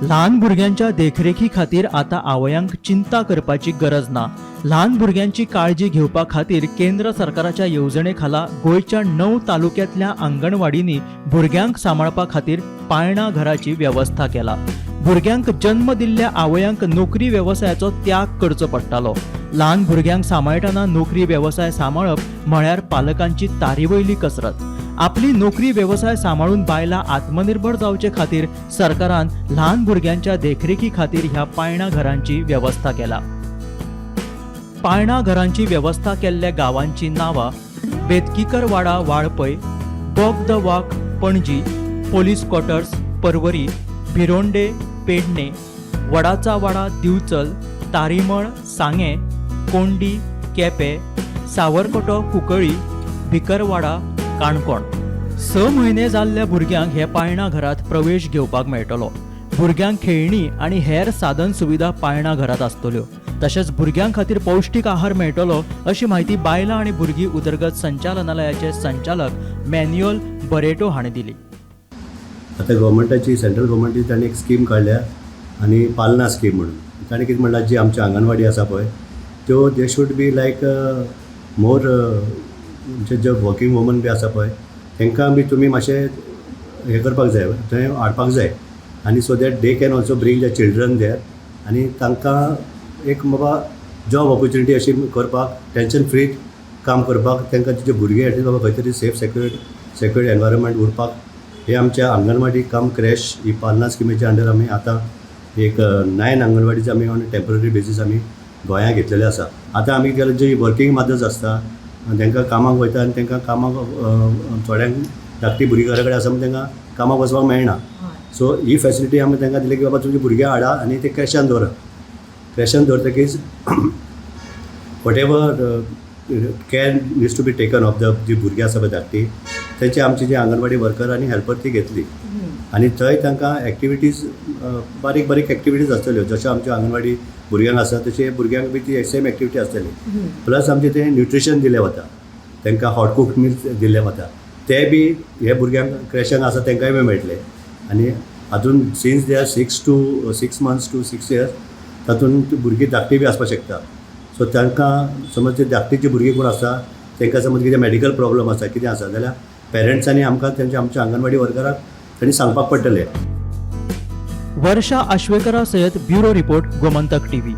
ल्हान भुरग्यांच्या देखरेखी खातीर आतां आवयांक चिंता करपाची गरज ना. ल्हान भुरग्यांची काळजी घेवपा खातीर केंद्र सरकाराच्या येवजणे खाला गोंयच्या 9 तालुक्यांतल्या आंगणवाडींनी भुरग्यांक सांबाळपा खातीर पाळणा घराची वेवस्था केला. भुरग्यांक जन्म दिल्ल्या आवयांक नोकरी वेवसायाचो त्याग करचो पडटालो. ल्हान भुरग्यांक सांबाळटना नोकरी वेवसाय सांबाळप म्हळ्यार पालकांची तारीवयली कसरत. आपली नोकरी वेवसाय सांबाळून बायलां आत्मनिर्भर जावचे खातीर सरकारान ल्हान भुरग्यांच्या देखरेखी खातीर ह्या पाळणा घरांची वेवस्था केला. पाळणा घरांची वेवस्था केल्ल्या गांवांची नांवां: बेतकीकरवाडा वाळपय, बोगद वाक पणजी, पोलीस क्वॉर्टर्स परवरी, भिरोंडे पेडणे, वडाचा वाडा दिवचल, तारीमळ सांगें, कोंडी केपे, सावरकोटो कुंकळी, भिकरवाडा काणकोण. 6 म्हयने जाल्ल्या भुरग्यांक हे पाळणा घरात प्रवेश घेवपाक मेळटलो. भुरग्यांक खेळणी आनी हेर साधन सुविधा पाळणा घरात आसतल्यो. तशेंच भुरग्यां खातीर पौश्टीक आहार मेळटलो, अशी म्हायती बायलां आनी भुरगीं उदरगत संचालनालयाचे संचालक मॅन्युअल बरेटो हांणी दिली. आतां गव्हर्मेंटाची, सेंट्रल गव्हर्मेंटाची तांणी एक स्कीम काडल्या आनी पालना स्कीम म्हणून. ताणें कितें म्हणलां, जी आमची आंगणवाडी आसा पळय, त्यो they should be like more म्हणजे जे वर्कींग वुमन बी आसा पळय, तांकां बी तुमी मातशें हें करपाक जाय, थंय हाडपाक जाय आनी so that they can also bring the children there आनी तांकां एक बाबा जॉब ऑपॉर्च्युनिटी अशी करपाक, टेंशन फ्री काम करपाक, तांकां तिचे भुरगीं एटलीस्ट बाबा खंय तरी सेफ, सेक्युर्ड एनवायरमेंट उरपाक, हे आमच्या आंगणवाडी कम क्रॅश ही पालना स्किमीच्या अंडर आमी आतां एक 9 आंगणवाडीचे आमी ऑन टेंपररी बेजीस आमी गोंयांत घेतलेले आसा. आतां आमी केलें, जी वर्कींग मदर्स आसता, तांकां कामाक वयता आनी तांकां कामाक थोड्यांक धाकटी भुरगीं घरा कडेन आसा म्हण तांकां कामाक वचपाक मेळना. सो ही फेसिलिटी आमी तांकां दिली की बाबा, तुमची भुरग्यां हाडा आनी ते क्रॅशान दवरा. क्रॅशान दवरतकीच whatever care needs to be taken of the जी भुरगीं आसा पळय धाकटी, तेंची आमची जी आंगणवाडी वर्कर आनी हेल्पर ती घेतली आनी थंय तांकां एक्टिविटीज, बारीक बारीक एक्टिविटीज आसतल्यो. जश्यो आमच्या आंगणवाडी भुरग्यांक आसा, तशें भुरग्यांक बी ती सेम एक्टिविटी आसतली. प्लस आमचें तें न्युट्रिशन दिलें वता, तांकां हॉट कुक मिल्स दिल्लें वता, ते बी हे भुरग्यांक क्रॅशान आसा तांकांय बी मेळटले. आनी हातून since they are 6 months to 6 years, तातूंत ती भुरगीं धाकटी बी आसपाक शकता. सो तांकां समज ते धाकटी जी भुरगीं कोण आसा, तांकां समज कितें मेडिकल प्रॉब्लम आसा, कितें आसा जाल्यार पेरंट्सांनी आमकां तेंच्या आमच्या आंगणवाडी वर्कराक तांणी सांगपाक पडटलें. वर्षा आश्वेकरा सयत ब्युरो रिपोर्ट, गोमंतक टीव्ही.